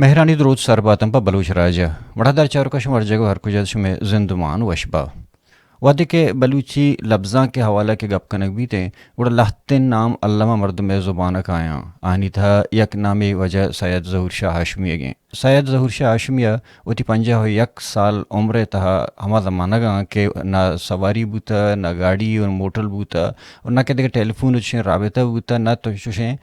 مہرانی دروت سر باتن پہ بلوچ راج ء۔ مڑادار چاروکاں، شما ہر جاگہ و ہر کجا شمئے زندمان وش با۔ وہدے کہ بلوچی لبزانک ء حوالہ کہ گپ کنگ بیت انت، گڑا لہتیں نام الما مردم ء زبان ء کایاں۔ آہانی تہا یک نامے واجہ سید ظہور شاہ ہاشمی اگیں۔ سید ظہور شاہ ہاشمی ء وتی پنجاہ و یک سال عمر ء تہا ہما زمانگاں کہ نہ سواری بوتہ، نہ گاڑی و موٹر بوتہ، و نہ کہ دگہ ٹیلیفون و چشیں رابطہ بوتہ، نہ تو چشیں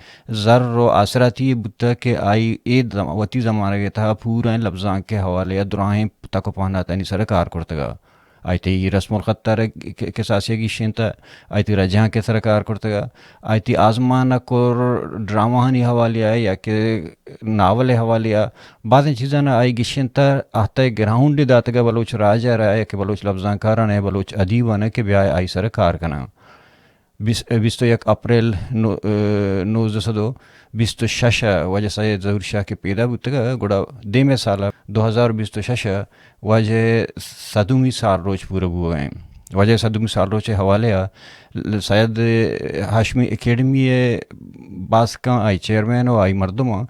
زر و آسراتی بوتہ کہ آئی اے زم-، وتی زمانگ ء تہا پوریں لبزانک ء حوالے ء دراہیں تک و پہناتانی سر ء کار کرتگ۔ آئی تئی رسم الخط ء ر-، ک-، کساسے گیشینتہ، آئی تئی رجانک ء سر ء کار کرتگ، آئی تئی آزمانک و ڈرامہانی حوالے ء یا کہ ناول ء حوالے ء بازیں چیزاں آئی گیشینتہ، آہتہ گراؤنڈ داتگ بلوچ راج ء را کہ بلوچ لبزانکاراں ء بلوچ ادیباں ء کہ بیا آئی سر ء کار کناں۔ بیست، بیست و یک اپریل نو-، ء، نوزدہ سد و بیست و شش ء واجہ سید ظہور شاہ کہ پیدا بوتگ ء، گڑا دیمے سال ء دو ہزار بیست و شش ء واجہ ء صدومی سال روچ پورہ بوگ ء انت۔ واجہ ء صدومی سال روچ ء حوالے ء ل-، سید ہاشمی اکیڈمی ء باسکاں آئی چیئرمین و آئی مردماں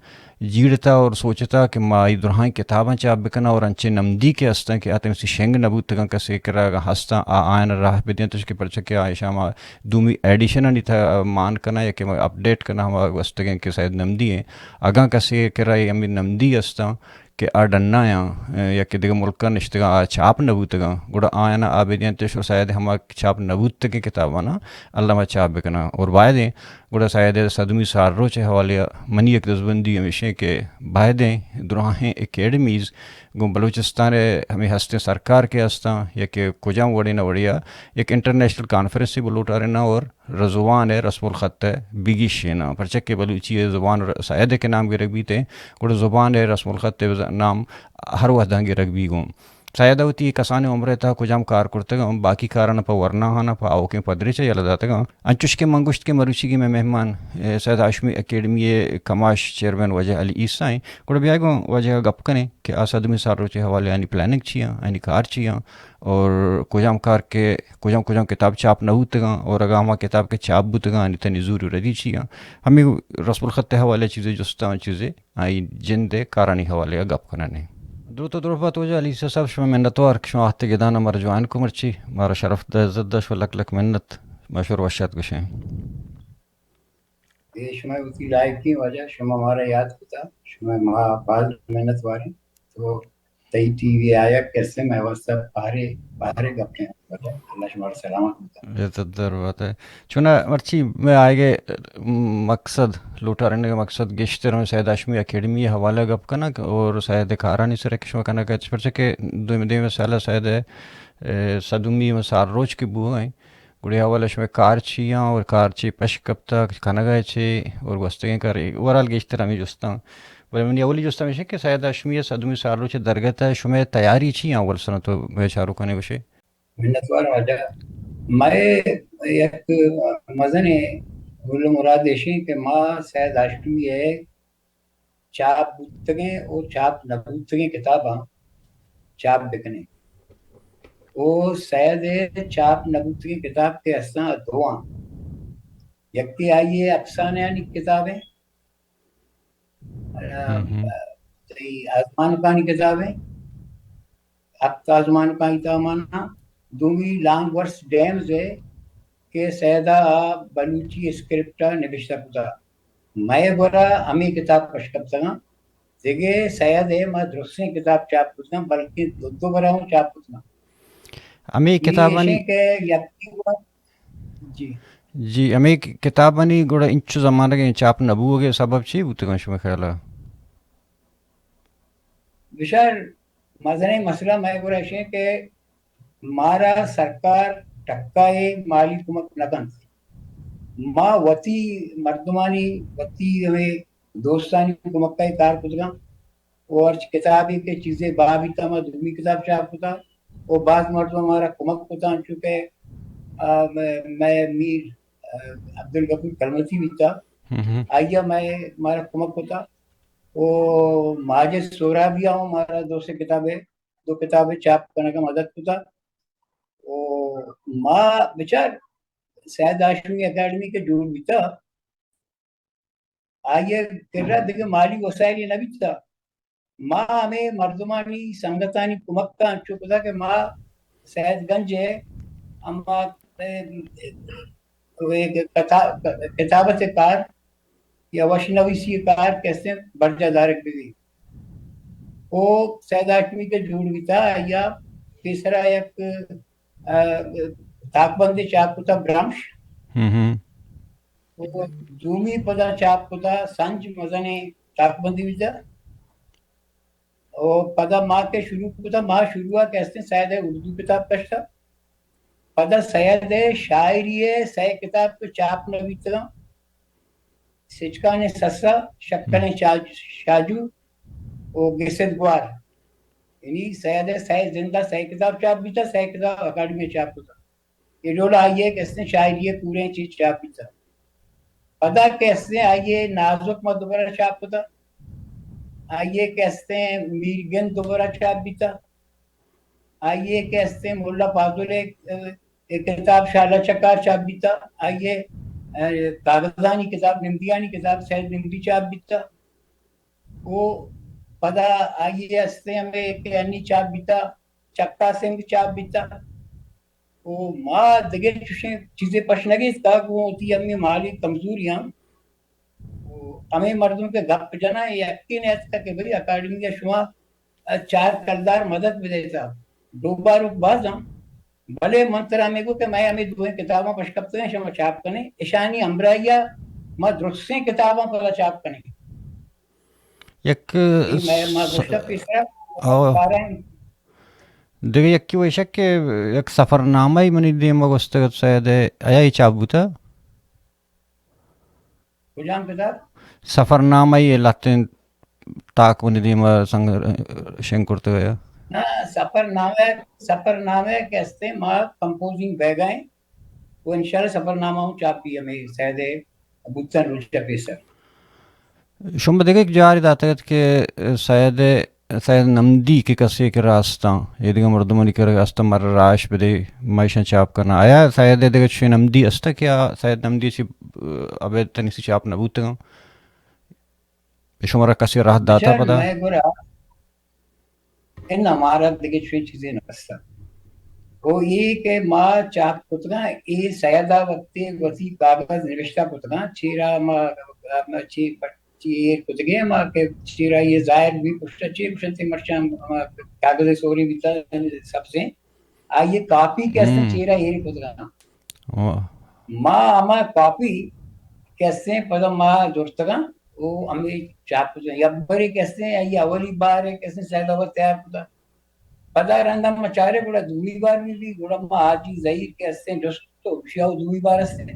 جیڑتا اور سوچتا کہ ما آئی درہائیں کتاباں چاپ بکناں اور انچیں نمدی کہ استاں کہ آ تمسی شنگ نہ بوتگاں، کسے کرا اگاں ہستاں آ آیان راہ بدینتش کہ پرچہ کہ آ ایشاں ما دومی ایڈیشنانی تہ مان کناں یا کہ ما اپڈیٹ کناں ہما گوستگیں کہ سید نمدی ہیں۔ اگاں کسے کرا اے ہمے نمدی استاں کہ آ ڈنایاں، اے، یا کہ دگہ ملکاں نشتگاں آ چاپ نہ بوتگاں، گڑا آیانا آ بدینتش و سید ہما چاپ نہ بوتگیں کتابانا الما چاپ بکناں اور بایدیں گڑا سید ء صدمی سالروچ ء حوالے ء منی یک دزبندی ہمیش انت کہ بایدیں دراہیں اکیڈمیز گوں بلوچستان ء ہمے ہستیں سرکار کہ استاں یا کہ کجام وڑے نہ وڑے ء یک انٹرنیشنل کانفرنسے بلوٹاریناں اور زبان ء رسم الخط ء بگیشیناں، پرچہ کہ بلوچی ء زبان ر-، سید ء کہ نام گرگ بیت انت، گڑا زبان ء رسم الخط ء نام ہر وہداں گرگ بیگ ء انت۔ سید ء وتی کسانیں عمر ء تہا کجام کار کرتگ انت، باقی کاراں پہ ورناہاں پہ آؤکیں پدریچ ء یلہ داتگ انت۔ انچوش کہ من گوشت کہ مروچیگیں مئے مہمان، اے، سید ہاشمی اکیڈمی ء کماش چیئرمین واجہ علی عیسی انت، گڑا بیا گوں واجہ ء گپ کنیں کہ آ صدمی سالروچ ء حوالے آنی پلاننگ چی انت، آنی کار چی انت اور کجام کار کہ کجام کجام کتاب چاپ نہ بوتگ انت اور اگاں ہما کتاب کہ چاپ بوتگ انت آنی تہ ء نزور و ردی چی انت۔ ہمے رسم الخط ء حوالے ء چیزے جستاں، چیزے آئی جند ء کارانی حوالے ء گپ کنان ایں۔ دروت و درہبات واجہ علی عیسی صاحب، شمئے منتوار کہ شما آہت گدان ء مارا جوائن کو، مرچی مارا شرف دہ عزت دہ، شمئے لک لک منت، مشور وشات گوشیں۔ اے شمئے وتی لائقیں واجہ، شما مارا یاد کتا، شمئے ما باز منتوار ایں۔ تو تئی ٹی وی آیگ کسے مئے واسطہ پارے، پارے گپیں۔ اللہ شمارا سلامت بکنت۔ عزت دار بات ئے۔ چونا مرچی مئے آیگ ء مقصد، لوٹارینگ ء مقصد گیشتر ہمے سید ہاشمی اکیڈمی ء حوالہ ء گپ کنگ اور سید ء کارانی سر ء کہ شما کنگ ء، پرچہ کہ دومی، دومی سال ء سید ء، اے، صدمی سال روچ کہ بوگ ء انت، گڑا اے حوالہ ء شمئے کار چی آں اور کار چی پشک کپتگ، کنگ ء چے اور گوستگیں کار، اوورال گیشتر ہمے جست آں۔ بلے منی اولی جست ہمیش انت کہ سید ہاشمی ء صدمی سالروچ ء درگت ء شمئے تیاری چی آں؟ اول سرا تو مئے چاروکاں گوشے۔ منتوار واجہ۔ مئے یک مزنیں گل ء مراد ایش انت کہ ما سید ہاشمی ء چاپ بوتگیں و چاپ نہ بوتگیں کتاباں چاپ بکنیں۔ و سید ء چاپ نہ بوتگیں کتاب کہ استاں، دو آں۔ یکے آئی ء افسانہانی کتاب انت، ہم ہم۔ تئی آزمانکانی کتاب انت، ہپت آزمانکانی تہا مانا۔ دومی لانگ ورتھ ڈیمز ء کہ سید ء بلوچی اسکرپٹ ء نبشتہ کتگ۔ مئے گورا ہمے کتاب پش کپتگاں۔ دگہ سید ء ما درستیں کتاب چاپ کتگاں، بلکیں دو دو برا ہوں چاپ کتگاں۔ ہمے اے کتابانی ایشیں کہ یکے گورا، جی۔ جی، ہمے ک-، کتابانی گڑا انچو زمانگ ء چاپ نہ بوگ ء سبب چی بوتگاں شمئے خیال ء؟ بچار، مزنیں مسئلہ مئے گورا ایشیں کہ مارا سرکار ٹکا ء مالی کمک نہ کنت۔ ما وتی مردمانی، وتی ہمے دوستانی کمک ء کار کتگاں۔ و ہرچ کتابے کہ چیزے بہا بیتا، ما دومی کتاب چاپ کتا۔ و باز مردم مارا کمک کتا، انچو کہ، آ، مئے، مئے میر، آ، عبدالغفور کلمتی بیتا۔ ہم ہم۔ آئیا مئے، مارا کمک کتا۔ و ماجد سہرابی ء ہم مارا دو سے کتابے، دو کتابے چاپ کنگ ء مدد کتا۔ و ما بچار سید ہاشمی اکیڈمی کہ جوڑ بیتا، آئی ء کرا دگہ مالی وسائلے نہ بیتا۔ ما ہمے مردمانی سنگتانی کمک ءَ انچو کتا کہ ما سید گنج ءِ ہما، اے، اے کتا-، کتابت ءِ کار یا وش نویسی ءِ کار کہ استیں برجا دارگ بہ بیت۔ او سید ہاشمی کہ جوڑ بیتا، آئی ءَ پیسرا یک، آ، تاکبندے چاپ کتا، برمش۔ ہم ہم۔ او دومی پدا چاپ کتا، سنج، مزنیں تاکبندے بیتا۔ او پدا ما کہ شروع کتا، ما شروع ءَ کہ استیں سید ءِ اردو کتاب کشتا۔ پدا سید ءِ شاعری ءِ سئے کتاب کہ چاپ نہ بیتگاں، سچکانیں سسا، شکلیں، ہم۔ شاج-، شاجو و گسد گوار۔ یعنی سید ءِ سئے زند ءَ سئے کتاب چاپ بیتا، سئے کتاب اکیڈمی چاپ کتا۔ اے ڈول آئی ءِ کہ استیں شاعری ءِ پوریں چیز چاپ بیتا۔ پدا کہ استیں آئی ءِ نازک ما دوبارہ چاپ کتا۔ آئی ءِ کہ استیں میر گند دوبارہ چاپ بیتا۔ آئی ءِ کہ استیں ملا فاضل ءِ، اے، کتاب شالا چکار چاپ بیتا۔ آئی ءِ، اے، کاغذانی کتاب، نمدیانی کتاب سید نمدی چاپ بیتا۔ او پدا آئی ءِ استیں ہمے کہ انی چاپ بیتا، چکا سنگھ چاپ بیتا۔ او ما دگہ چوشیں چیزے پش نہ گیتکا، گوں وتی ہمے مالی کمزوریاں۔ او ہمے مردم کہ گپ جناں، یکے نیتکا کہ بھئی اکیڈمی ءَ شما چار کلدار مدد بدیتا۔ ڈوباروک باز ہم، بلے من ترا ہمے گو کہ مئے ہمے دوئیں کتاباں پش کپتگاں، شما چاپ کنے، اشانی ہمراہی ءَ ما درستیں کتاباں پدا چاپ کنیں۔ یک اے مئے، ما س-، گوشتہ پیسرا او۔ بارہ دگہ یکی و ایشک کہ یک سفرنامہ ای منی دیم ءَ گوستگ ات سید ءِ، آیا ای چاپ بوتا؟ کجام کتاب؟ سفرنامہ ای لہتیں تاک منی دیم ءَ سنگ شنگ کرتگ ات۔ نا، سفرنامہ، سفرنامہ کہ استیں ما کمپوزنگ بیگا ایں، و انشاءاللہ سفرنامہ ہوں چاپ بی ہمے سید ءِ بوتن روچ ءَ پیسر۔ شما دگہ یک جارے داتگ ات کہ سید، سید نمدی کہ کسے کہ راستاں، اے دگہ مردمانی کرا استاں مر راش بدے، ما ایشاں چاپ کناں۔ آیا سید ءِ دگہ چوشیں نمدی است کہ آ سید نمدی چی ابید تنیسی چاپ نہ بوتگاں؟ شمارا کسے راہ داتا بچار پدا؟ مئے گورا اناں مارا دگہ چوشیں چیزے نہ رستہ۔ او اے کہ ما چاپ کتگاں، اے سید ءَ وقتے وتی کاغذ نبشتہ کتگاں، چیرا ما، ما چی، چی ایر کتگیں ما کہ چیرا یہ ظاہر بھی پشتا چی گوشنتے مرچاں ما کاغذ سوری بیتا سبزیں، آئی کاپی کہ استیں ہم۔ چیرا ایر کتگاں۔ واہ۔ ما ہما کاپی کہ استیں پدا ما زرتگاں، او ہمے چاپ کتگاں۔ یک برے کہ استیں آئی اولی بار کہ استیں سید ءَ تیار کتا۔ پدا رندا ما چارے گڑا دومی بار بھی بی، گڑا ما حاجی ظہیر کہ استیں جست تو گوشی او دومی بار استیں۔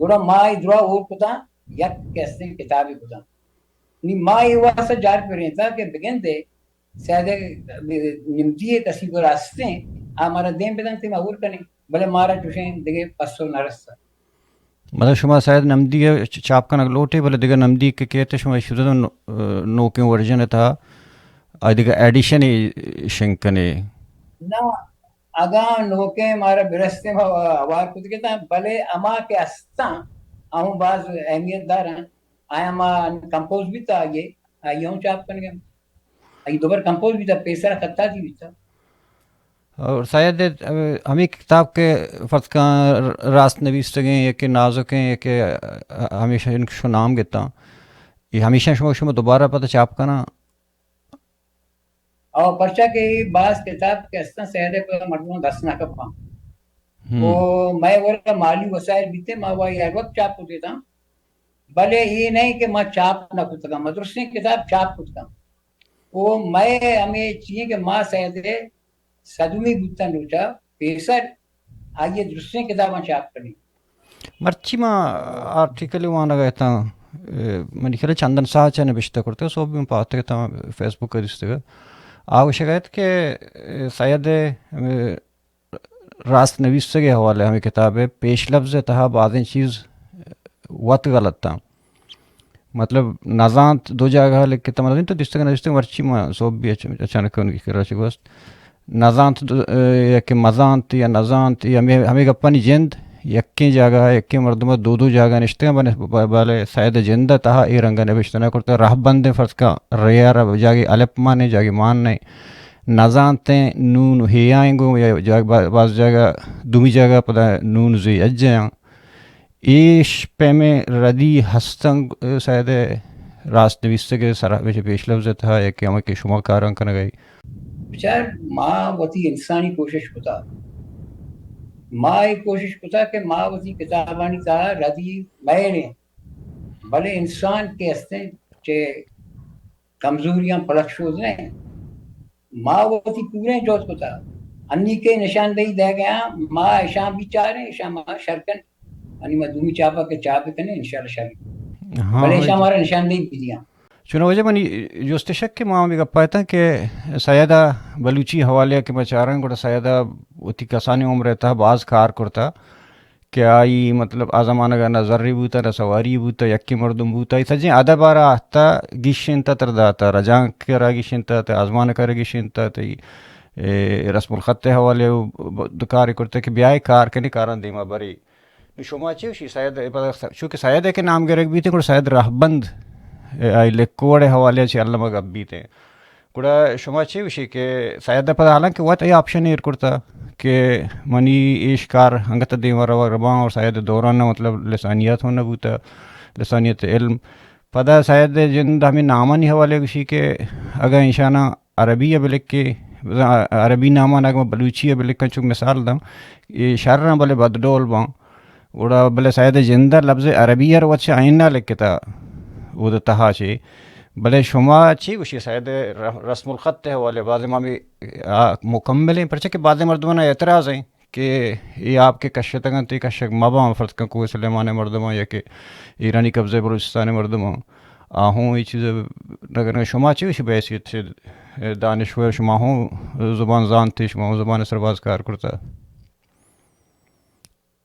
گڑا ما اے درا اور کتاں، یک کہ استیں کتابے کتاں۔ نی ما اے واسطہ جار پرینتا کہ بگندے سید نمدی ءِ کسی گورا استیں، آ مارا دیم بدنت تے ما ہور کنیں، بلے مارا چوشیں دگہ پسو نہ رستہ۔ مطلب شما سید نمدی ءَ چ-، چاپ کنگ لوٹے، بلے دگہ نمدی کہ کیت شما ایشی ءَ نو-، نوکیں ورژن ءِ تہا آ دگہ ایڈیشن ءَ شنگ کنے؟ نہ، اگاں نوکیں مارا برستیں ما ہوار کت کتاں، بلے ہما کہ استاں، ہموں باز اہمیت داراں، آیاں ما کمپوز بیتا آئی ءَ، آئی ءَ ہوں چاپ کنگے۔ آئی دوبر کمپوز بیتا، پیسرا خطاطی بیتا۔ اور سید، ہمے کتاب کہ فرض کن راست نویستگیں، یکے نازکیں، یکے ہمیشہ انکشو نام گتاں، یہ ہمیشہ شما، شما دوبارہ پتہ چاپ کناں؟ او پرچا کہ باز کتاب کہ استاں سید ءِ پہ مردم دست نہ کپاں۔ ہم۔ او مئے ورا مالی وسائل بیتے، ما وائی ہر وقت چاپ کتے تاں۔ بلے اے نہ کہ ما چاپ نہ کتگاں، ما درستیں کتاب چاپ کتگاں۔ او مئے ہمے چیئے کہ ما سید ءِ صدمی بوتن روچا پیسر آئی ءِ درستیں کتاباں چاپ کنیں۔ مرچی ما آرٹیکل وانگ ءَ اتاں، اے، منی خیال ءَ چندن ساہ چہ نبشتہ کرتگ، سوب من پاتگ اتاں، فیس بک ءَ دیستگ۔ آ گوشگ ءَ ات کہ، اے، سید ءِ، اے، راست نویسگ ءِ حوالہ ءَ ہمے کتاب ءِ پیش لبز ءِ تہا بازیں چیز وت غلط آں۔ مطلب، نزانت دو جاگہ لکھتا، مطلب، تو دیستگ نہ دیستگ، مرچی ما سوب بھی اچ-، اچانک ان کی کرا چہ گوست۔ نزانت دو، اے، کہ مزانت یا نزانت، یا ہمے، ہمے گپانی جند، یکیں جاگہ ء یکیں مردم ء دو دو جاگہ نشتگ، بلے، بلے سید ء جند ء تہا اے رنگ ء نبشتہ نہ کرتگ۔ رہبندیں فرض کن ریار ء جاگے الپ مان ایں، جاگے مان نہ ایں۔ نزانتیں نون ہیائیں گوں یا جاگ-، با-، باز جاگہ، دومی جاگہ پدا نون زی اجیاں۔ ایش پیمیں ردی ہستن، سید ء راست نویسگ ء سرا پیش لفظ ء تہا یکے ہمے کہ شما کاراں کنگ ء۔ بچار، ما وتی انسانی کوشش کتا، ما اے کوشش کتا کہ ما وتی کتابانی تہا ردی مئیلیں، بلے انسان کہ ہستیں چہ کمزوریاں پلک شود نہ انت۔ ما وتی پوریں جہد کتا، انی کہ نشاندہی دئیگ ء آں، ما اشاں بچاریں، اشاں ما شر کن، انی ما دومی چاپ ء کہ چاپ کنیں، انشاءاللہ شر۔ ہاں، بلے اشاں مارا نشاندہی بدیاں۔ چوناں واجہ منی جست شک کہ ما ہمے گپ ء اتاں کہ سید ء بلوچی حوالے ء کہ ما چاراں، گڑا سید ء وتی کسانیں عمر ء تہ باز کار کرتا۔ کہ آئی مطلب آ زمانگ ء نہ زرے بوتہ، نہ سواری بوتہ، یکیں مردم بوتہ، اے سجیں ادب ء را آہتہ گیشینتہ، تر داتہ، رجانک ء را گیشینتہ، تہ آزمانک ء را گیشینتہ، تہ اے رسم الخط ء حوالے ء کارے کرتہ کہ بیائے کار کنے، کاراں دیما برے۔ نوں شما چے گوشی سید ء پدا، چونکہ سید ء کہ نام گرگ بیت گڑا سید رہبند ء آئی لکوڑ ء حوالے ء چہ الم ء گپ بیت۔ گڑا شما چے گوشی کہ سید ء پدا حالانکہ وت اے آپشن ایر کرتا کہ منی ایش کار انگت دیما روگ رباں اور سید ء دوران ء مطلب لسانیات ہوں نہ بوتا، لسانیات علم۔ پدا سید ء جند ہمیں نامانی حوالے گوشی کہ اگاں ایشاناں عربی ء بلکے، عربی نامان اگاں بلوچی ء بلکاں چو مثال داں، اے شر آں بلے بدڈول باں۔ گڑا بلے سید ء جند ء لبز عربی ء روت چہ آئین ء لکتہ اود ء تہا چے۔ بلے شما چی گوشی سید ء ر-، رسم الخط ء حوالے ء؟ بازیں ما ہمے، آ، مکمل ایں، پرچہ کہ بازیں مردماں اعتراض ایں کہ اے آپ کہ کشتگ انت، اے کشگ مہ باں، فرض کن کوہ سلیمان ء مردماں یا کہ ایرانی قبضہ بلوچستان ء مردماں، آ ہوں اے چیز ء نہ کنگ۔ شما چی گوشی بحیثیت چہ دانشور شما ہوں زبان زانت، شما ہوں زبان ء سر باز کار کرتہ؟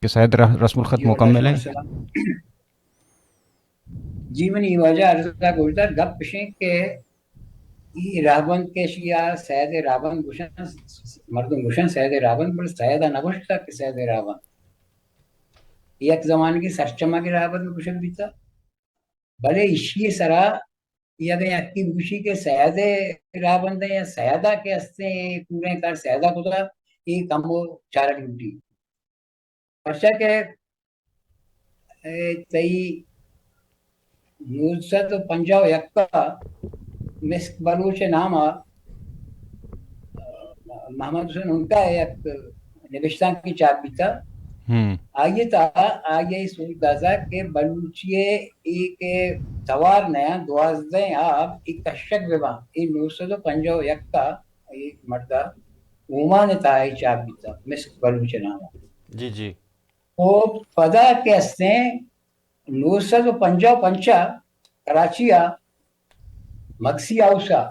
کہ سید ر-، رسم الخط جی، مکمل وعلیکم ہیں۔ السلام۔ جی، منی واجہ عرض ء گوشدار گپ اش انت کہ ای راہبند کہ اشی ء سید راہبند گوشن، مردم گوشن سید راہبند، بلے سید ء نہ گوشتگ کہ سید راہبند۔ یک زمانگے سرچمگ راہبند گوشگ بیتگ۔ بلے ایشی ء سرا اگاں یکے بگوشی کہ سید ء راہبند ء یا سید ء کہ استیں پوریں کار سید ء کتا، اے کمو چارگ لوٹی۔ پرچا کہ اے تئی نو سد و پنجاہ و یک ء مسک بلوچ ء نام ء محمد حسین عنقا ء یک نبشتانکے چاپ بیتگ۔ ہم۔ آئی ء تہا آئی ء سوج داتگ کہ بلوچی ء اے کہ توار نیاں، دوازدہیں آب اے کشگ بہ باں۔ اے نو سد و پنجاہ و یک ء اے مرد ء اومان ء تہا اے چاپ بیتگ، مسک بلوچ ء نام ء۔ جی، جی۔ او پدا کہ استیں نو سد و پنجاہ و پنچ ء کراچی ء مگسی ہاؤس ء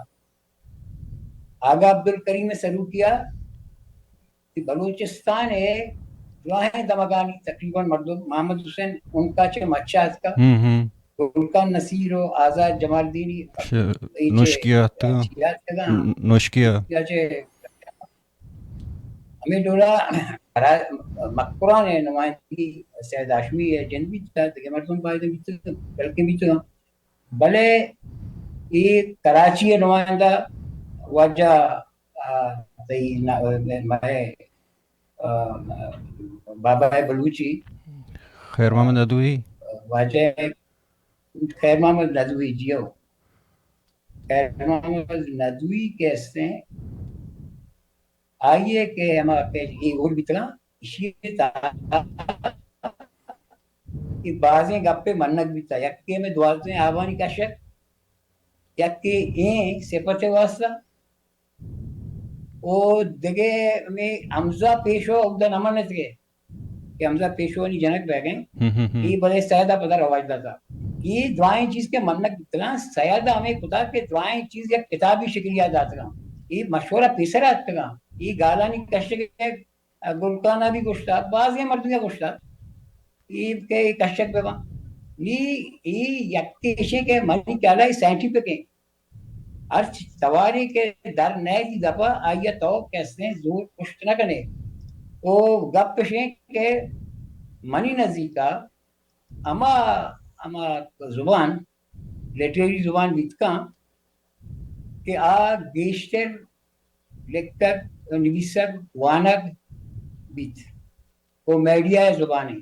آغا عبدالکریم ء سروکی ء کہ بلوچستان ء دراہیں دمگانی تقریباً مردم محمد حسین عنقا چہ مچ ء اتکگ۔ ہم، ہم۔ گل خان نصیر و آزاد جمالدینی ش-، اے چہ نوشکی ء اتکگ۔ چیا اتکگ؟ ن-، نوشکی ء۔ یا چہ ہمے ڈولا کرا-، مکران ء نمائندگی سید ہاشمی ء جند بیتگ، دگہ مردم باید بیتگ، بلکیں بیتگ۔ بلے اے کراچی ء نمائندہ واجہ، آ، تئی نا-، مئے، آ، بابا بلوچی، خیر محمد ندوی۔ واجہ خیر محمد ندوی، جی ہو۔ خیر محمد ندوی کہ استیں، آئی ء کہ ہما کہ اے ہور بیتگاں، ایشی ء تہا کہ بازیں گپے منگ بیتگ۔ یکے ہمے دوازدہیں آبانی کشگ، یکے ایں سپت ء واستہ، او دگہ ہمے حمزہ پیشو اودا نہ منتگے کہ حمزہ پیشوانی جنک بیگیں، ہم، ہم، ہم۔ اے بلے سید ء پدا رواج داتا۔ اے درائیں چیز کہ منگ بیتگاں، سید ء ہمے کتا کہ درائیں چیز یک کتابی شکلی ء داتگاں۔ اے مشورہ پیسر ء اتکگاں۔ اے گالانی کشگ ء گل خان ء بھی گوشتا، بازیں مردمے ء گوشتا، اے کہ اے کشگ بہ باں۔ نی اے یک ایشیں کہ منی خیال ء اے سائنٹیفک ایں۔ ہرچ توارے کہ در نئیت دپا، آئی ء تو کسیں زور پشت نہ کنے۔ او گپ اش انت کہ منی نزیکا ہما، ہما زبان، لٹریری زبان بیت کن کہ آ گیشتر لکھگ، نویسگ، وانگ بیت۔ و میڈیا زبانے۔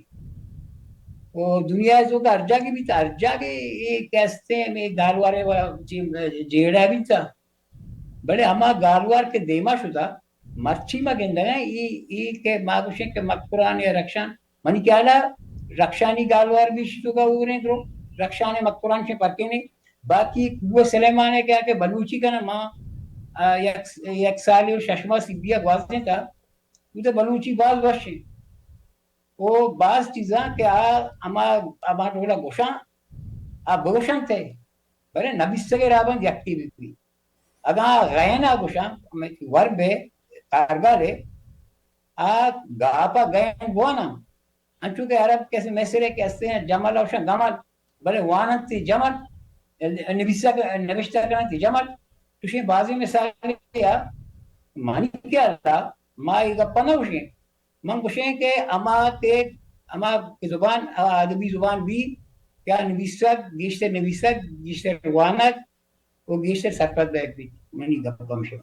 و دنیا ء توکا ہر جاگہ بیت، ہر جاگہ اے کہ استیں، اے گالوارے و چی-، جیڑہ بیت۔ بلے ہما گالوار کہ دیما شتا، مرچی ما گندگا، ای، ای کہ ما گوشیں کہ مکران یا رخشان، منی خیالا رخشانی گالوار بھی شتوکا اوریں درو، رخشان مکران چے پرکے نے۔ باقی کوہ سلیمان ہے کہ، کہ بلوچی کنا ما، آ، یک، یک سال و شش ماہ سیبیا گوازیں تا، تو تے بلوچی باز وش ہے۔ او باز چیزاں کہ آ ہما، ہما ڈولا گوشاں، آ بگوشنت ئے، بلے نبیسگ ء رابند یکے بہ بی۔ اگاں آ غین ء گوشاں، ورب ء کارگال ء، آ گاپ ء غین بواناں، انچو کہ عرب کسے مصر ء کہ استیں جمل ء گوشاں گمل، بلے واننت تی جمل، نبیسگ، نبشتہ کننت تی جمل۔ چوشیں بازیں مثالے ء منی خیال ء ما اے گپ ء نہ گوشیں۔ من گوشیں کہ ہما کہ، ہما کہ زبان، ادبی زبان بی، کہ آ نویسگ، گیشتر نویسگ، گیشتر وانگ و گیشتر سرپد بیگ بیت۔ منی گپ ہمشہ۔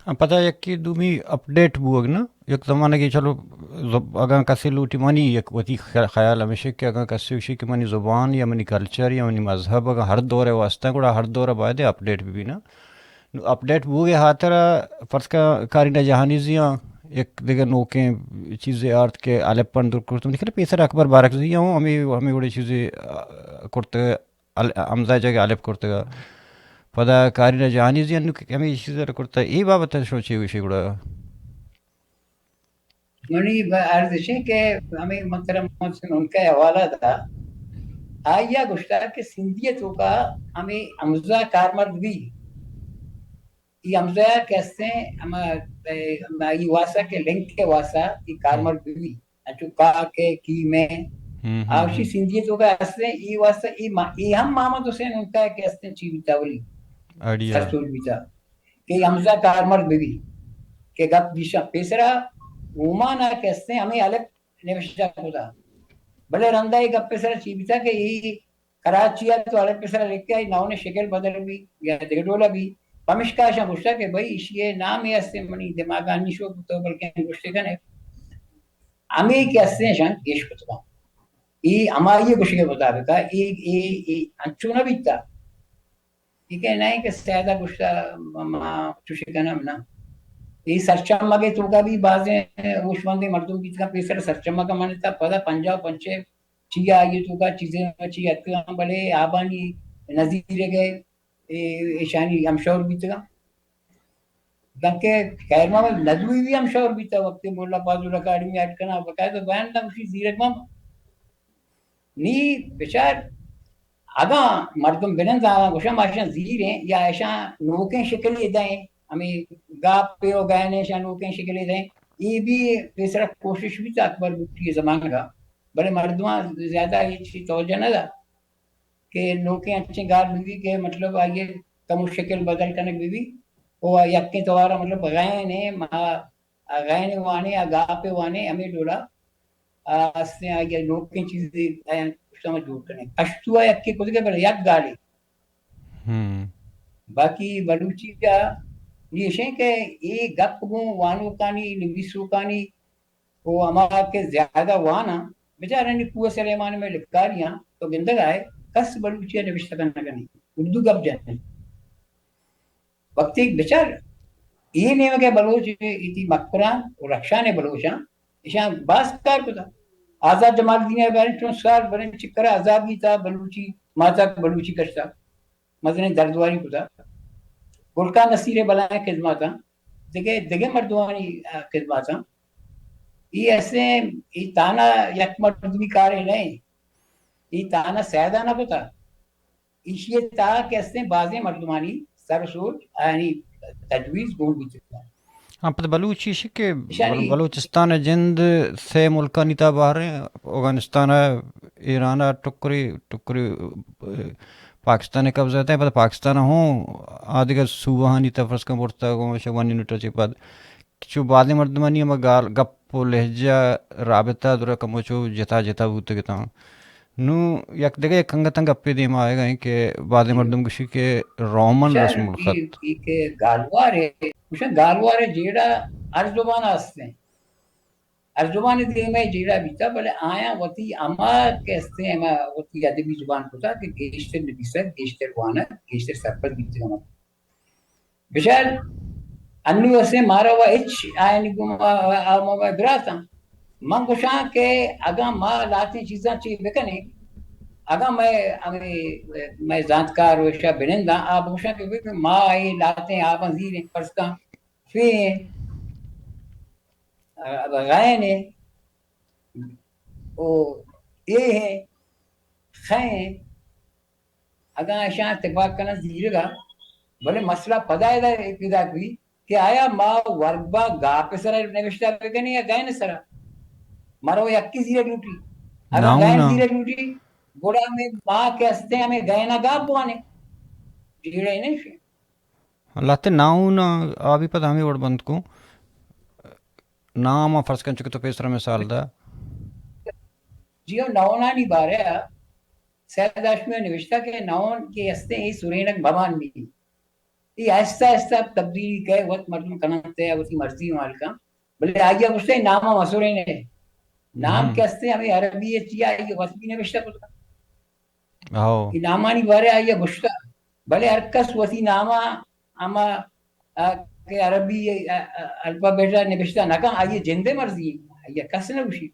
ہاں، پدا یکے دومی اپڈیٹ بوگ نا، یک زمانگے چلو زب-، اگاں کسے لوٹی، منی یک وتی خ-، خیال ہمیشہ کہ اگاں کسے گوشی کہ منی زبان یا منی کلچر یا منی مذہب اگاں ہر دور ء واسطہ، گڑا ہر دور ء باید اپڈیٹ بہ بی نا۔ نو اپڈیٹ بوگ ء ہاترا فرض کن کارینہ جہانیزیاں یک دگہ نوکیں چیزے آرت کہ الپ پن در کرت۔ منی خیال پیسر اکبر بارکزئی ہوں ہمے، ہمے وڑے چیزے، آ، کرتگ، ال-، ہمزہ جگہ الپ کرتگ۔ پدا کارینہ جہانیزیاں نو کہ ہمے چیزے کرتگ۔ اے بابت شما چے گوشے گڑا؟ منی ب-، عرض اش انت کہ ہمے من ترا محمد حسین عنقا ء حوالہ دا، آئی ء گوشتگ کہ سندھی ء توکا ہمے ہمزہ کارمرد بی، ای ہمزہ کہ استیں ہما، اے، ہما ای واسا کہ لنک ء واسا ای کارمرد بی، انچو کا کے کی میں، ہم، ہم، آوشی ہم۔ سندھی ء توکا استیں ای واسا ای ما-، ای ہم محمد حسین عنقا کہ استیں چی بیتا اولی اڑیا۔ سرسوج بیتا۔ کہ ہمزہ کارمرد بہ بی، کہ گپ دیشاں پیسرا اومان ء کہ استیں ہمے الپ نبشتہ کتا، بلے رندا اے گپ ء سرا چی بیتا کہ اے کراچی ء تو الپ ء سرا لکھا، اے نون ء شکل بدل بی یا دگہ ڈولا بی، پمشکا اشاں گوشتا کہ بھئی ایشی ء نام اے استیں، منی دماغ ء نی شو تو بلکیں گوشتے کنے۔ ہمے کہ استیں اشاں گیش کتگاں۔ اے ہمائی ء گوشگ ء مطابق ء اے، اے، اے انچو نہ بیتا۔ اے کہ نہ کہ سیدا گوشتا ما چوشی کنم نہ۔ اے سرچمگ ء توکا بھی بازیں ہوشمندیں مردم بیتگاں، پیسر سرچمگ ء منتا پدا پنجاہ و پنچ ء چیا آئی ء توکا چیزے چی اتکگاں، بلے آبانی نزیرگ ء اے، ایشانی ہمشور بیتگاں۔ دانکہ خیر محمد ندوی بھی ہمشور بیتا، وقتی مولا فاضل اکیڈمی اڈ کنا، باقاعدہ بیان دا اسی زیرک محمد۔ نی بچار، اگاں مردم بنند آگاں گوشاں ما اشاں زیریں یا اشاں نوکیں شکلے دئیں، ہمے گاپے و گئنے اشاں نوکیں شکلے دئیں، اے بھی پیسرا کوشش بیتا اکبر بگٹی زمانگا، بلے مردماں زیادہ ہچ توجہ نہ دا کہ نوکیں انچیں گال بہ بی کہ مطلب آئی ء کمو شکل بدل کنگ بہ بی، و یکیں توارا مطلب غین ء ما، آ غین ء وانے، آ گاپ ء وانے، ہمے ڈولا آ استیں آئی ء نوکیں چیزے آیاں پشت ء ما جوڑ کنیں۔ پشتو ء یکے کتگ ء بلے یک گالے۔ ہم۔ باقی بلوچی ء نی اشیں کہ اے گپ گوں وانوکانی، نویسوکانی و ہما کہ زیادہ واناں، بچارانی کوہ سلیمان میں لکھاریاں تو گندگ آئے، کس بلوچی ء نوشتہ کنگ نہیں، اردو گپ جنی۔ وقتی بچار، اے نیمگ ء بلوچ ایتی مکران و رخشان ء بلوچاں، اشاں باز کار کتا۔ آزاد جمالدین ء باریں چون سال بریں چکر ء عذابی تا بلوچی، ماتا بلوچی کشتا۔ مزنیں دردواری کتا۔ گل خان نصیر ء بلائیں خدماتاں، دگہ، دگہ مردمانی، آ، خدماتاں۔ اے استیں، اے تانا یک مردمی کارے نہ ایں۔ اے تانا سیدا نہ کتا۔ ایشی ء تہا کہ استیں بازیں مردمانی سر و سوج، آیانی تجویز گون بوتگ۔ ہاں، پد بلوچی شی کہ ایشانی بل-، بلوچستان ء جند سے ملکانی تہا بہریں، اوگانستان ء، ایران ء ٹکری، ٹکری، ء، پاکستان ء قبضہ ء تہ، پد پاکستان ء ہوں آدگہ صوبہانی تہ فرض کن برتگ، گوں شہ ون یونٹ ء چہ پد چو بازیں مردمانی ہما گال گپ و لہجہ رابطہ درا کمو چو جتا جتا بوتگ اتاں۔ نوں یک دگہ یک انگتاں گپے دیما آیگا ایں کہ بازیں مردم گوشی کہ رومن رسم الخط۔ کہ گالوار ہے، گوشن گالوار ہے جیڑا ہر زبان ہستیں، ہر زبان دیما جیڑا بیتا، بلے آیاں وتی ہما کہ ہستیں، ہما وتی ادبی زبان کتا کہ گیشتر نبیسگ، گیشتر وانگ، گیشتر سرپد بیتگ ہما۔ بچار، انو اسے مارا و ہچ آیانی گوما، آ، آ، ما، ما براتاں۔ من گوشاں کہ اگاں ما لاتیں چیزاں چی بکنیں، اگاں مئے، ہمے، مئے زانتکار و اشا بننداں، آ بگوشاں کہ ببین ما اے لاتیں آباں زیریں، فرض کن، فے ایں، آ، غین ایں، او اے ایں، خے ایں، اگاں اشاں اتفاق کناں زیرگا، بلے مسئلہ پدا ادا پیداک بی کہ آیا ما وربا گاپ سرا نوشتہ بکنیں یا گین سرا؟ مرو یکی زیرگ لوٹی۔ اگاں ناؤن گین ءَ۔ زیرگ لوٹی، گڑا ہمے ما کہ ہستیں ہمے گین ءَ گاپ بوانیں۔ جیڑہ نہ شے۔ لہتے ناؤن ءَ آ بی پدا ہمے وڑ بند کن۔ نام ءَ فرض کن چونکہ تو پیسرا مثال دا۔ جی ہو، ناؤنانی بارے ءَ سید ہاشمی ءَ نوشتہ کہ ناؤن کہ ہستیں اے سرینگ مہ بان بی۔ اے آہستہ آہستہ تبدیلی کئے، وت مردم کننت ءُ وتی مرضی مال کن۔ بلے آئی ءَ گوشتہ اے نام ءَ مسرین ءَ۔ نام ہم۔ کہ ہستیں ہمے عربی ءَ چیا آئی ءَ وت بھی نوشتہ کتگ۔ ہو۔ اے نامانی بارے آئی ءَ گوشتہ۔ بلے ہر کس وتی نام ءَ ہما، آ، کہ عربی، آ، آ، الفابیٹ ءَ نبشتہ نہ کن، آئی ءِ جند ءِ مرضی، آئی ءَ کس نہ گوشی۔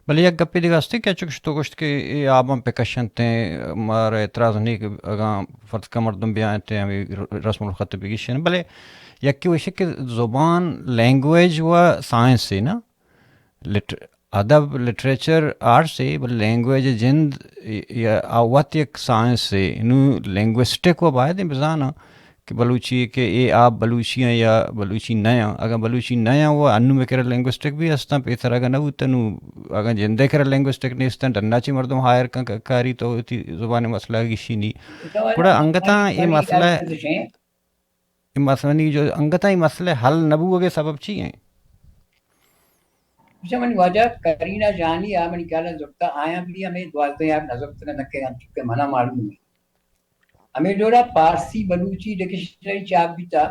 بلے یک گپے دگہ ہستی کہ چکش تو گوشت کہ اے آباں پہ کشنت ایں، مارا اعتراض نہیں کہ اگاں فرض کا مردم بیاینت ایں، ہمیں رسم الخط بگیشن۔ بلے یکی وشی کہ زبان، لینگویج و سائنس ہے نا؟ لٹ-، ادب، لٹریچر، آرٹس ہے، بلے لینگویج جند یا آ وت یک سائنس ہے۔ نو لینگوسٹک و باید بزانا کہ بلوچی کہ اے آپ بلوچی ہیں یا بلوچی نہ ہیں۔ اگاں بلوچی نہ ہیں، وہ انو میں کرا لینگوسٹک بھی ہستاں، پیسر اگاں نہ بوتا، نو اگاں جندے کرا لینگوسٹک نیستاں، ڈنا چی مردم ہائر کن ک-، کاری تو تی زبان مسئلہ گشی نی۔ گڑا انگتاں اے مسئلہ، اے مسئلہ نی جو انگتاں اے مسئلہ حل نہ بوگے سبب چی ہیں؟ اچھا، منی واجہ کرینا جانی آ منی خیال ءَ زرتا، آیاں بھی ہمیں دوازدہ یار نظر تک نہ کہ انچو کہ منا معلوم ہے۔ ہمیں ڈولا پارسی بلوچی ڈکشنری چاپ بیتا،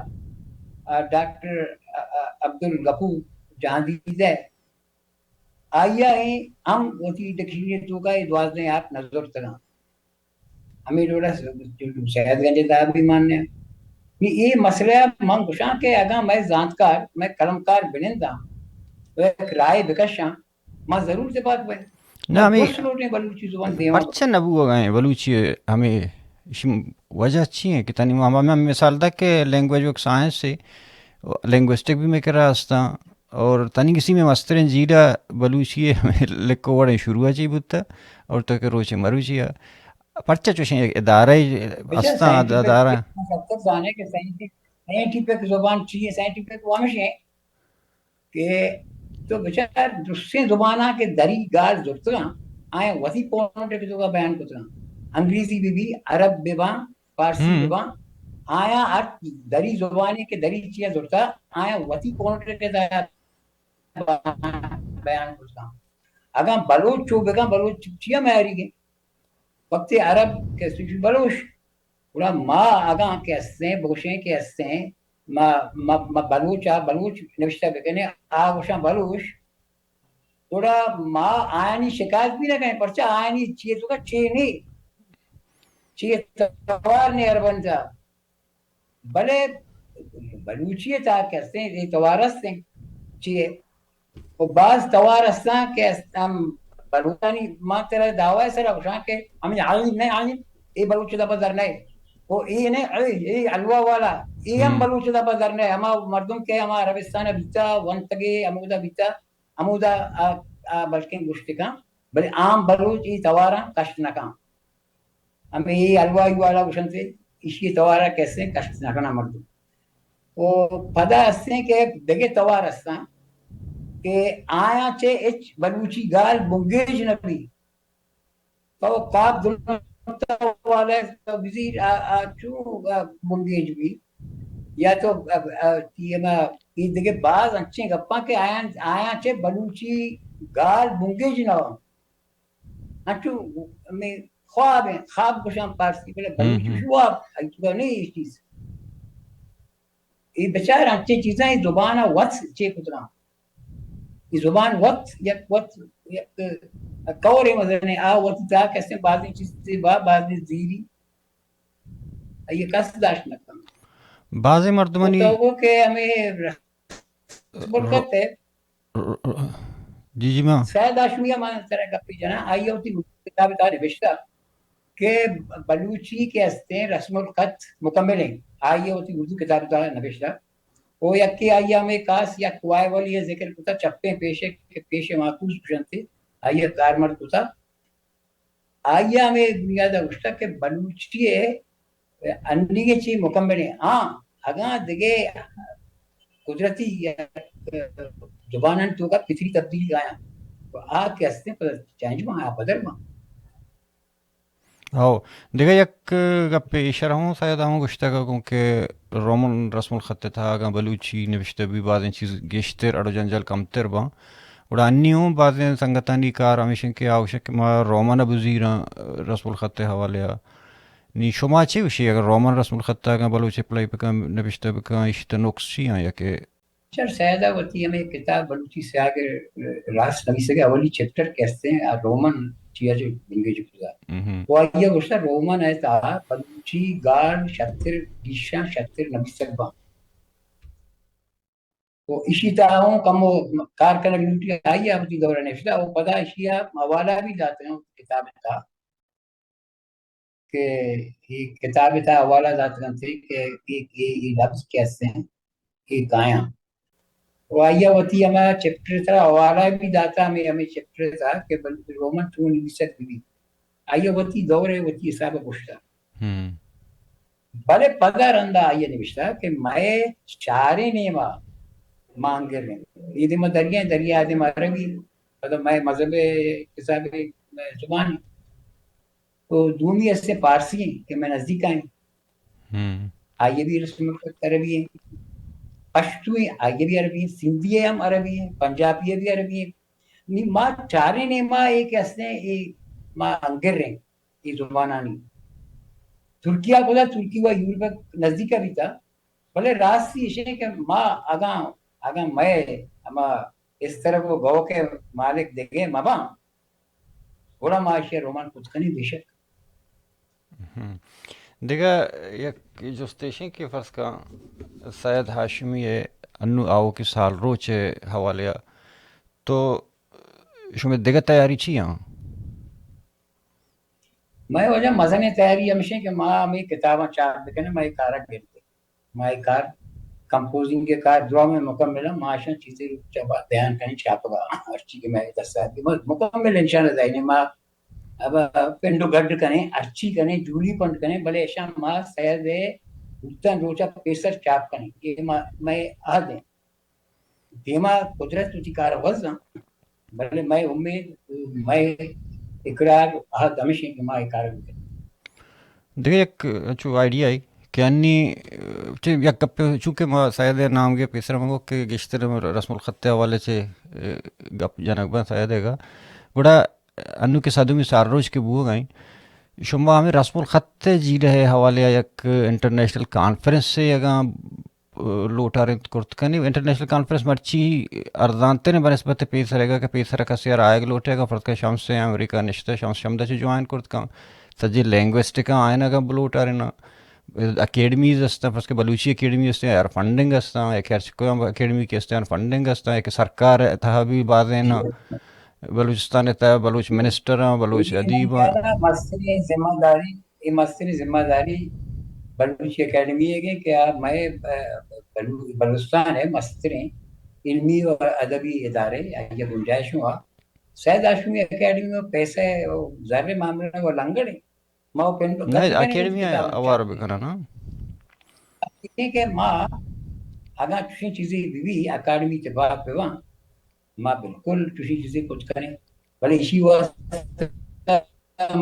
آ، ڈاکٹر، آ، آ، عبدالغفور جہاندیدہ، آئی ءَ ہم وتی ڈکشنری توکا اے دوازدہ آپ نظر تگاں۔ ہمیں ڈولا س-، سید گنج ءِ تہا بھی ماننے۔ نی اے مسئلہ من گوشاں کہ اگاں مئے زانتکار، مئے قلمکار بننداں، و یک رائے بکشاں، ما ضرور تپاک بئیں۔ نہ، ما ہمیں درست لوٹیں بلوچی زبان دیما پرچہ نہ بوگا ہیں بلوچی ہمیں، اش وجہ چی ہیں کہ تنی ما، ما، ما مثال دا کہ لینگویج ورک سائنس ہے، لینگوسٹک بھی میں کرا ہستاں، اور تنی کسی میں مستریں جیڑا بلوچی ہے ہمیں لکھو وڑیں شروع چی بوتا، اور تو کہ روچے مروچی ہے۔ پرچہ چوشیں ادارہ بچہ ہستاں، سائنٹیفک ادارہ۔ سائنٹیفک زانے کہ سائنٹیفک، سائنٹیفک زبان چی ہے، سائنٹیفک وہ ہمیش ہے کہ تو بچار درستیں زباناں کہ دری گال زرتگاں، آیاں وتی پونٹ کہ توکا بیان کتگاں۔ انگریزی بہ بی، عرب بہ باں، فارسی ہم۔ بہ باں، آیاں ہر دری زبانے کہ دری چیا زرتا، آیاں وتی پونٹ کہ توکا بیان کتگاں۔ اگاں بلوچ چو بکن، بلوچ چیا میاری گے؟ وقتی عرب کہ سوچی بلوچ، گڑا ما اگاں کہ ہستیں، بگوشیں کہ ہستیں، ما، ما، ما بلوچ آ بلوچ نوشتہ بکنیں، آ گوشاں بلوچ، گڑا ما آیانی شکایت بھی نہ کنیں، پرچہ آیانی چیئے توکا چے نے، چیئے توار نے عربانی تہا۔ بلے بلوچی ءِ تہا کہ ہستیں، اے توار ہستیں، چیئے؟ و باز توار ہستاں کہ ہست-، ہم بلوچانی، ما ترا دعوی سرا گوشاں کہ ہمیں عین نہ، عین، اے بلوچ دپا در نئے۔ و اے نہ، اے، اے حلوہ والا، اے ہم ہم۔ بلوچ دپا در نئے۔ ہما مردم کہ ہما عربستان بیتا، ونتگے، ہمودا بیتا، ہمودا آ، آ بلکیں گوشت کن، بلے عام بلوچ اے تواراں کشت نہ کن۔ ہمے اے حلوائی والا گوشنت، ایشی توارا کسے کشت نہ کنا مردم۔ و پدا ہستیں کہ دگہ توار ہستاں کہ آیاں چہ ہچ بلوچی گال بنگیج نہ بی۔ تو کاف دو نقطہ والا تو بزیر آ، آ چو، آ، بنگیج بی۔ یا تو، ا، ا، تی ہما، اے دگہ باز انچیں گپاں کہ آیاں، آیاں چہ بلوچی گال بنگیج نہ انت۔ انچو ہمے خواب ہیں، خواب گوشاں پارسی، بلے ہم، بلوچی ہم۔ شواب، اے تو نہیں یہ چیز۔ اے بچار انچیں چیزاں اے زبان ء وت چے کتراں۔ اے زبان وت یک، وت یک کورے مزنے، آ وت تا کسے بازیں چیز با، بازیں زیری۔ اے کس داشت نہ کن۔ بازیں مردمانی تو وہ کہ ہمیں رسم الخط ہے۔ ر-، ر-، جی، جی، ماں۔ سید ہاشمی ء من ترا گپے جناں، آئی ء وتی کتاب ء تہا نبشتہ کہ بلوچی کہ استیں رسم الخط مکمل ہیں، آئی ء وتی اردو کتاب ء تہا نبشتہ۔ او یکے آئی ء ہمے کاس یک وائولی ء ذکر کتا، چپیں پیشے کہ پیش معکوس گوشنتے، آئی ء کارمرد کتا۔ آئی ء ہمے بنیاد ء گوشتگ کہ بلوچی ء انیگیں چی مکمل ہیں۔ ہاں، اگاں دگہ قدرتی یا زبانانی توکا فطری تبدیلی آیاں، تو آ کہ ہستیں پدا چینج باں، آ بدل باں۔ ہو، دگہ یک گپے ایشرا ہوں سید ہوں گوشتگ گوں کہ رومن رسم الخط ء تہا اگاں بلوچی نبشتہ بی بازیں چیز گیشتر اڑ و جنجال کمتر باں۔ گڑا انی ہوں بازیں سنگتانی کار ہمیش انت کہ آ گوشگ کہ ما رومن ء بزیراں رسم الخط ء حوالے ء۔ نی شما چے گوشی اگر رومن رسم الخط ء اگاں بلوچ ء پلائی بکن، نبشتہ بکن، ایشی تہ نقص چی آں یا کہ؟ چر سید ء وتی ہمے کتاب بلوچی سیاگ ء راست نویسگ ء اولی چیپٹر کہ استیں آ رومن چیا چہ بنگیج کتا۔ ہم۔ و آئی ء گوشتا رومن ء تہا بلوچی گال شتر، گیشاں شتر نویسگ باں۔ و ایشی تہا ہوں کمو کار کنگ لوٹی، آئی ء وتی دور ء نوشتہ و پدا ایشی ء حوالہ بھی داتگ انت کتاب ء تہا کہ اے کتاب ء تہا حوالہ داتگ انت کہ اے، اے، اے لفظ کہ ہستیں اے کایاں۔ و آئی ء وتی ہما چیپٹر ء تہا حوالہ بھی داتا، ہمیں، ہمیں چیپٹر ء تہا کہ بل-، رومن چون نویسگ بہ بیت۔ آئی ء وتی دور ء وتی حساب ء گوشتہ۔ ہم۔ بلے پدا رندا آئی ء نوشتہ کہ مئے چاریں نیما مانگر انت۔ اے دیما دریا، دریا دیما عربی، پدا مئے مذہب ء حساب ء زبان انت۔ و دومی ہستیں پارسی انت کہ مئے نزدیک انت۔ ہم۔ آئی ء بھی رسم الخط عربی انت۔ پشتو انت، آئی ء بھی عربی انت۔ سندھی ء ہم عربی انت، پنجابی ء بھی عربی انت۔ نی ما چاریں نیما اے کہ ہستیں، اے ما انگر انت۔ اے زبانانی۔ ترکی ء گڑا ترکی و یورپ ء نزدیک ء بیتہ، بلے راستی ایش انت کہ ما اگاں، اگاں مئے ہما استرپ و گوک ء مالک دگہ مہ باں، گڑا ما ایشی ء رومن کت کنیں بے شک۔ ہم۔ دگہ یک جست ایش انت کہ فرض کن سید ہاشمی ء انو آؤکیں سال روچ ء حوالے ء تو شمئے دگہ تیاری چی آں؟ مئے واجہ مزنیں تیاری ہمیش انت کہ ما ہمے کتاباں چاپ بکنیں، ما اے کار ء گرد ایں۔ ما اے کار، کمپوزنگ ء کار دراہ مئے مکمل انت، ما اشاں چیزے روچ ء بیان کنیں چاپگ ء، ہرچی کہ مئے دست ء بیت، ما مکمل انشاءاللہ دائیں ما اب پنڈ و گڈ کنیں، ہرچی کنیں، جولی پنڈ کنیں، بلے اشاں ما سید ء بوتن روچ ء پیسر چاپ کنیں۔ اے ما، مئے عہد انت۔ دیما قدرت وتی کار ء وز انت، بلے مئے امید، مئے اقرار، عہد ہمیش انت کہ ما اے کار ء بکنیں۔ دگہ یک انچو آئیڈیا ای کہ انی، چہ یک گپے، چونکہ ما سید ء نام گے پیسر من گو کہ گیشتر رسم الخط ء حوالے چہ، اه، گپ جنگ بن سید ء گا۔ گڑا انو کہ صدمی سال روچ کہ بوگ ء انت، شما ہمیں رسم الخط ء جیڑہ ء حوالے ء یک انٹرنیشنل کانفرنس ء اگاں لوٹارینت کرت کنی۔ انٹرنیشنل کانفرنس مرچی ارزانتریں بہ نسبت پیسر ء کہ پیسر ء کسے ء را آیگ لوٹے، اگاں فرض کن شمس ء امریکہ نشتہ، شمس شمدا چہ جوائن کرت کن، سجے لینگوسٹک آئین اگاں بلوٹاریناں، اکیڈمیز ہستاں، فرض کہ بلوچی اکیڈمی ہستیں، آئر فنڈنگ ہستاں، یا کہ ہرچ کوئی اکیڈمی کہ ہستیں، آئر فنڈنگ ہستاں، یا کہ سرکار ء تہا بھی بازیں نا، بلوچستان ء تہا بلوچ منسٹر آں، بلوچ ادیب آں۔ مستریں ذمہ داری اے مستریں ذمہ داری بلوچی اکیڈمی ء کہ آ مئے، اه، بلو-، بلوچستان ء مستریں علمی و ادبی ادارے، آئی ء گنجائش ہوں آ۔ سید ہاشمی اکیڈمی و پیسہ و زر معاملہ و لنگڑ ہے۔ ما و پنڈ نہ، اکیڈمی ء اوار بکناں نا۔ کہ ما اگاں چشیں چیزے بہ بی، اکیڈمی تباہ بہ باں، ما بالکل چوشیں چیزے کت کنیں، بلے ایشی واسطہ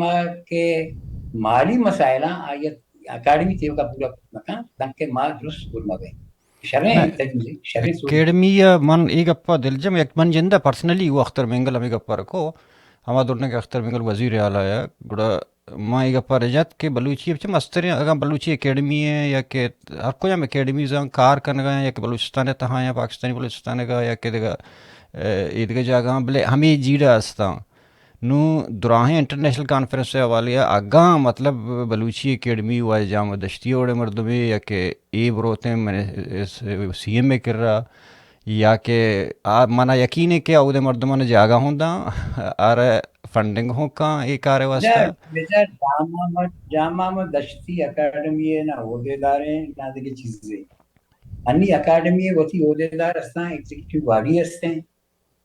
ما کہ مالی مسائلاں آئی ء اکیڈمی تیوکا پورا مکان، دانکہ ما درست پر مبیں۔ شریں نہ، تجویزے، شریں سوچے۔ اکیڈمی ءَ من اے گپ ءَ دلجم، یک من جند ءَ پرسنلی او اختر مینگل ہمے گپ ءَ رکو، ہما دورنا کہ اختر مینگل وزیر اعلیٰ ءَ، گڑا ما اے گپ ءَ رجت کہ بلوچی ءَ چہ مستریں، اگاں بلوچی اکیڈمی ءَ یا کہ ہر کجام اکیڈمیز ءَ کار کنگ ءَ یا کہ بلوچستان ءِ تہا یا پاکستانی بلوچستان ءَ یا کہ دگہ، اے، اے دگہ جاگہاں، بلے ہمے جیڑہ استاں۔ نوں دراہیں انٹرنیشنل کانفرنس ءِ حوالے ءَ اگاں مطلب بلوچی اکیڈمی و جام دشتی ءِ وڑیں مردمے یا کہ اے بروتیں من-، سی ایم ءِ کرا یا کہ آ منا یقین ہے کہ اودے مردمان جاگہ ہوں داں، آر فنڈنگ ہوں کاں اے کار ءِ واسطہ۔ بچار، بچار جام محمد، جام محمد دشتی اکیڈمی ءِ نہ عہدیدار ہیں، نہ دگہ چیزے۔ انی اکیڈمی ءِ وتی عہدیدار ہستاں، ایگزیکٹو باڈی ہستیں۔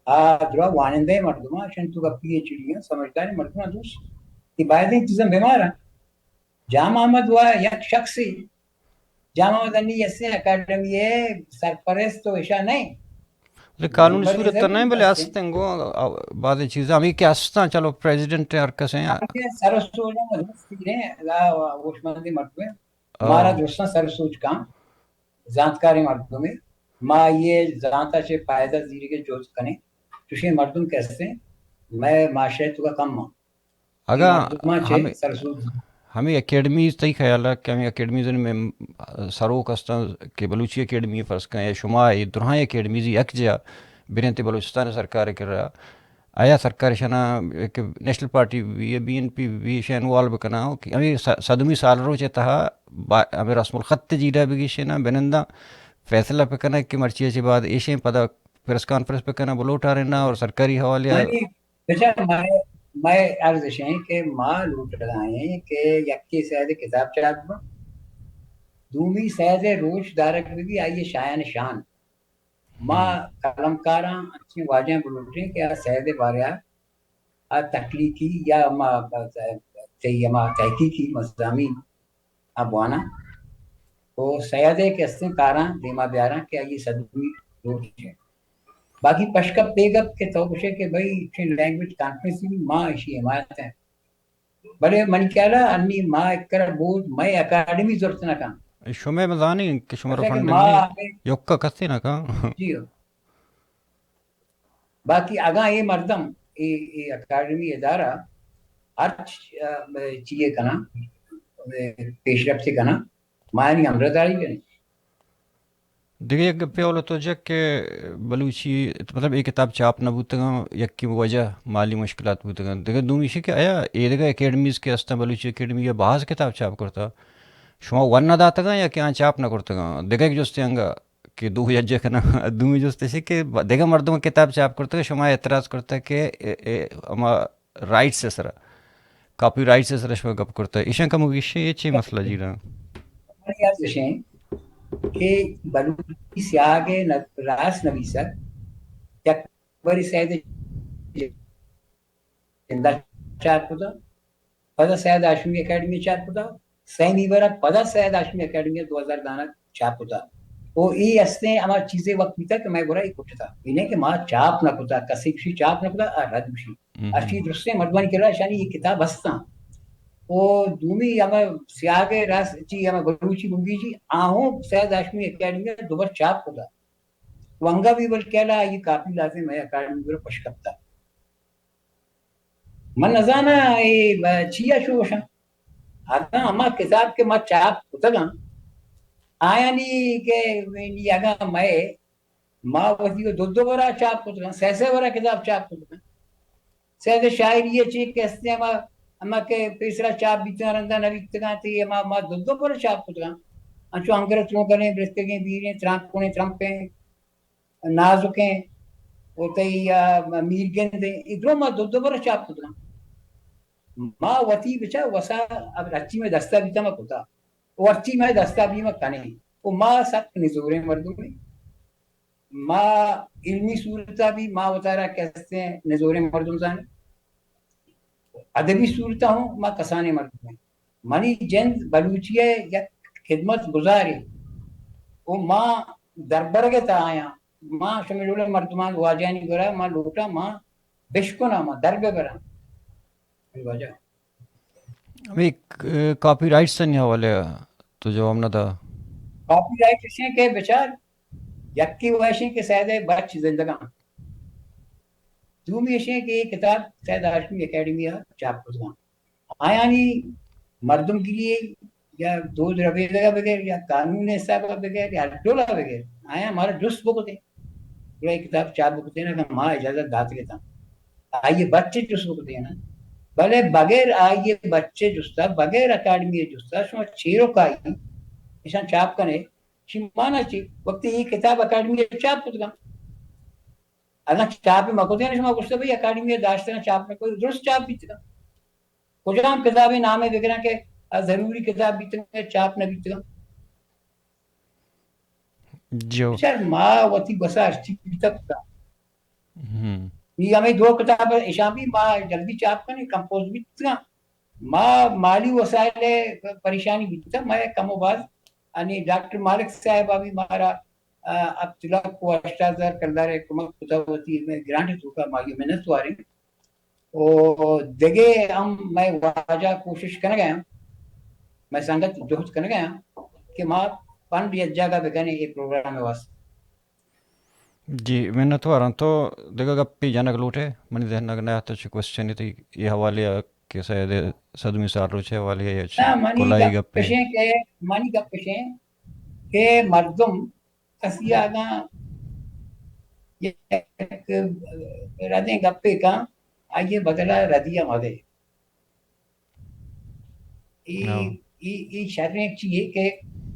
آ درا وانندہ مردماں، شن تو پی ایچ ڈی ہیں، سمجھدار مردماں دوست۔ کہ باید این چیزاں بیمار ہیں۔ جام محمد و یک شخصی، جام محمد انی ہستیں اکیڈمی ءِ سرپرست و اشا نہیں۔ بلے قانونی ممبر صورت تو نہیں، بلے ہستیں۔ ہستیں گو، آ، بعض چیزاں ہمیں کہ ہستاں، چلو پریزیڈنٹ ہر کس ہیں۔ ہمیں سر و سوج ہم درست ہیں، لا ہوشمندی مردم ہیں۔ آ۔ مارا درستاں سر و سوج کام، زانتکاریں مردم ہیں۔ ما یہ زانتا چے فائدہ زیری کے جوز کنیں۔ چوشیں مردم کہ ہستیں، میں معاشرے تو کا کم ہوں۔ اگاں مردماں چہ ہمے، سرسوز۔ ہمے اکیڈمیز تئی خیال ءَ کہ ہمے اکیڈمیز ءِ مم-، سروک ہستاں کہ بلوچی اکیڈمی فرض کن یا شما اے درہیں اکیڈمیز یک جا بریں تے بلوچستان ءِ سرکار ءِ کرا، آیا سرکار اشانا کہ نیشنل پارٹی بی، بی این پی بی ایشاں انوالو بکناں کہ ہمے س-، صدمی سال روچ ءِ تہا با-، ہمے رسم الخط جیڑہ بگیشیناں بننداں فیصلہ بکناں کہ مرچی ءَ چہ بعد ایشیں پدا پریس کانفرنس بکناں بلوٹاریناں اور سرکاری حوالے ءَ۔ بچار، مئے، مئے عرض اش انت کہ ما لوٹگ ءَ ایں کہ یکے سید ءِ کتاب چاپ بہ، دومی سید ءِ روچ دارگ بہ بی، آئی ءِ شایان شان۔ ما ہم۔ قلمکاراں انچیں واجہاں بلوٹیں کہ آ سید ءِ بارے ءَ آ تخلیقی یا ما، تئی ہما تحقیقی مضامین آ بواناں و سید ءِ کہ استیں کاراں دیما بیاراں کہ آئی ءِ صدمی روچ انت۔ باقی پشکپ بے گپ کہ تو گوشے کہ بھئی چین لینگویج کانفرنس بی، ما اشی حمایت ہیں۔ بلے منی خیال ءَ انی ما ایک کرا بود مئے اکیڈمی زرت نہ کن۔ شمئے مزانی کہ شمارا فنڈنگ ما نہیں۔ یکا کسے نہ کن۔ جی ہو۔ باقی اگاں اے مردم، اے، اے اکیڈمی ادارہ ہرچ، آ، چیئے کناں، پیشرفتے کناں، ما آیانی ہمراہداری کنیں۔ دگہ یک گپے اول تو جک کہ بلوچی، مطلب، اے کتاب چاپ نہ بوتگاں، یکی وجہ مالی مشکلات بوتگاں۔ دگہ دومی ایشی کہ آیا اے دگہ اکیڈمیز کہ استاں، بلوچی اکیڈمی یا باز کتاب چاپ کرتا، شما ون نہ داتگاں یا کہ آں چاپ نہ کرتگاں؟ دگہ یک جستے انگا کہ دو یجہ کناں۔ دومی جست ایشی کہ دگہ مردم کتاب چاپ کرتگ، شما اعتراض کرتگ کہ اے، اے، ہما رائٹس ءِ سرا، کاپی رائٹس ءِ سرا شما گپ کرتگ، ایشاں کمو گیشیں اے چے مسئلہ جیڑاں؟ منی عرض اش انت کہ بلوچی سیاگ ءِ ن-، راست نویسگ یک بری سید جندا چاپ کتگ، پدا سید ہاشمی اکیڈمی چاپ کتگ، سیمی برا پدا سید ہاشمی اکیڈمی دو ہزار دانہ چاپ کتگ۔ او ای استیں ہما چیزے وقت بیتگ کہ مئے گورا ای کٹتگ۔ ای نہ کہ ما چاپ نہ کتگ، کسی گوشی چاپ نہ کتگ، آ رد گوشی۔ ہم۔ اشی درستیں مردمانی کرا اشانی یہ کتاب ہستاں۔ او دومی ہمے سیاگ ءِ راست چی ہمے بلوچی بنگیجی آہوں سید ہاشمی اکیڈمی دوبر چاپ کتگ۔ ونگا بھی بلکہ لا یہ کاپی لازم ہے اکیڈمی گورا پش کپتگ۔ من نزاناں اے چیا شوشاں۔ اگاں ہما کتاب کہ ما چاپ کتگاں، آیانی کہ اگاں مئے، ما وتی دو دو برا چاپ کتگاں، سہ سہ برا کتاب چاپ کتگاں۔ سید شاعری ءَ چے کہ استیں ہما، ہما کہ پیسرا چاپ بیتگاں، رندا نہ بیتگاں، تے ہما ما دو دو برا چاپ کتگاں۔ انچو انگرت لوگلیں، برتگیں، بیریں، ترانکوڑیں، ترمپیں، نازکیں، و تئی، آ، میر گندیں، ای درو ما دو دو برا چاپ کتگاں۔ ما وتی بچا وسا اب ہرچی مئے دستا بیتا ما کتا۔ و ہرچی مئے دستا بی ما کنیں۔ و ما سک نزوریں مردمیں۔ ما علمی صورتا بھی ما وتارا کسیں نزوریں مردم زانیں۔ ادبی صورتا ہوں ما کسانیں مردمیں۔ منی جند بلوچی ءِ یک خدمت گزارے و ما دربرگ ءِ تہا آیاں، ما شمے ڈولیں مردمان واجہانی گورا ما لوٹاں، ما بشکناں، ما در ببراں۔ اے واجہ۔ ہمے، اے، کاپی رائٹس ءِ حوالے ءَ تو جواب نہ دا۔ کاپی رائٹ ایشیں کہ بچار، یکے وَ ایشیں کہ سید ءِ بچ زندگاں، دومی ایشیں کہ اے کتاب سید ہاشمی اکیڈمی ءَ چاپ کتگاں۔ آیانی مردمگری یا دود ربیدگ ءَ بگر یا قانون ءِ حساب ءَ بگر یا ڈول ءَ بگر آیاں مارا جست بکتیں، گڑا اے کتاب چاپ بکتیں، اگاں ما اجازت داتگ اتاں۔ آئی ءِ بچ ءِ جست بکتیں نا، بلے بغیر آئی ءِ بچ ءِ جست ءَ، بغیر اکیڈمی ءِ جست ءَ شما چیروکائی ایشاں چاپ کنے، شی مانا چی؟ وقتی اے کتاب اکیڈمی ءَ چاپ کتگاں، اگاں چاپ مہ کتیں، شما گوشتے بھئی اکیڈمی ءَ داشتگاں، چاپ نہ کتگ، درست چاپ بیتگاں۔ کجام کتابے نامے بگراں کہ آ ضروری کتاب بیتگاں، چاپ نہ بیتگاں؟ جی۔ بچار ما وتی بسا ہرچی بیتگ کتاں۔ ہم۔ اے ہمے دو کتاب ایشاں بھی ما جلدی چاپ کنیں، کمپوز بیتگاں۔ ما مالی وسائل ءِ پریشانی بیتگ، ما کم و باز، یعنی ڈاکٹر مالک صاحب ءَ بھی مارا، آ، ہپت لکھ و ہشتاد ہزار کلدار ءِ کمک کتگ وتی ہمے گرانٹ ءِ توکا، ما آئی ءِ منت واریں۔ و دگہ ہم مئے واجہ کوشش کنگ ءَ اَنت، مئے سنگت جہد کنگ ءَ اَنت کہ ما فنڈ یک جاگہ بکنیں اے پروگرام ءِ واسطہ۔ جی، منتواراں۔ تو دگہ گپے جنگ لوٹے؟ منی ذہن ءَ نہ اتک چہ کوشچنے تئی اے حوالے ءَ کہ سید ءِ صدمی سال روچ ءِ حوالے ءَ یا چی نہ، منی کلائی گپ گپے؟ ایشیں کہ، منی گپ ایشیں کہ مردم کسی اگاں یک ردیں گپے کن، آئی ءِ بدل ءَ ردی ءَ مدے۔ اے، ہاں۔ اے، اے شریں چیے کہ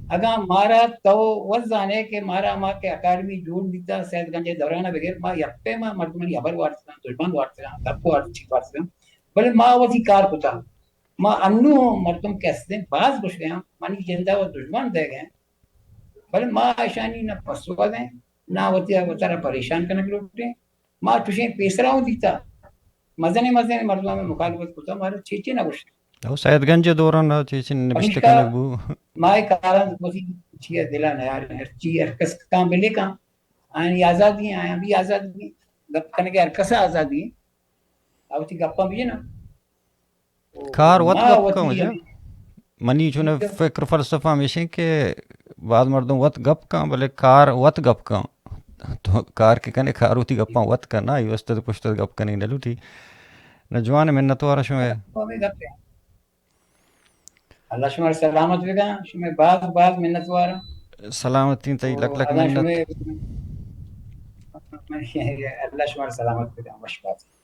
اگاں مارا تو وت زانے کہ مارا ہما کہ اکیڈمی جوڑ بیتا سید گنج ءِ دوران ءَ بگر ما یک پیما مردمانی ہبر وارتگاں، دژمن وارتگاں، گپ وارت، چیز وارتگاں، بلے ما وتی کار کتا۔ ما انو ہم مردم کہ استیں باز گوشگاں، منی جند ءَ و دژمن دئیگ ءَ، بلے ما اشانی نہ پسو دیں، نہ وتی وتارا پریشان کنگ لوٹیں۔ ما چوشیں پیسرا ہوں دیتا، مزنیں مزنیں مردماں مخالفت کتا، مارا چیچے نہ گوشت۔ او سید گنج ءِ دوران ءَ چیچے نبشتہ پمیشکا کنگ بو۔ ما اے کاراں وتی چیا دلا نیاریں، ہرچی ہر کس کام بلے کام، آیانی آزادی ہیں، آیاں بھی آزادی ہیں، گپ کنگ ءِ ہر کس آزادی ہیں، آ وتی گپاں بجناں۔ کار وت ما گپ وتی کن، واجہ۔ منی چون فکر فلسفہ ہمیش انت کہ بعض مردم وت گپ کن، بلے کار وت گپ کن۔ تو کار کہ کنے، کار وتی گپاں وت کن، نا، اے واسطہ تو پشت گپ کنی نہ لوٹی۔ نہ جوان، منتوار شمے۔ ہمے گپ ہے۔ اللہ شمار سلامت بکن، شمے باز باز منتوار۔ سلامتی تئی، لک لک منت۔ اللہ شمار سلامت بکن، وش باز۔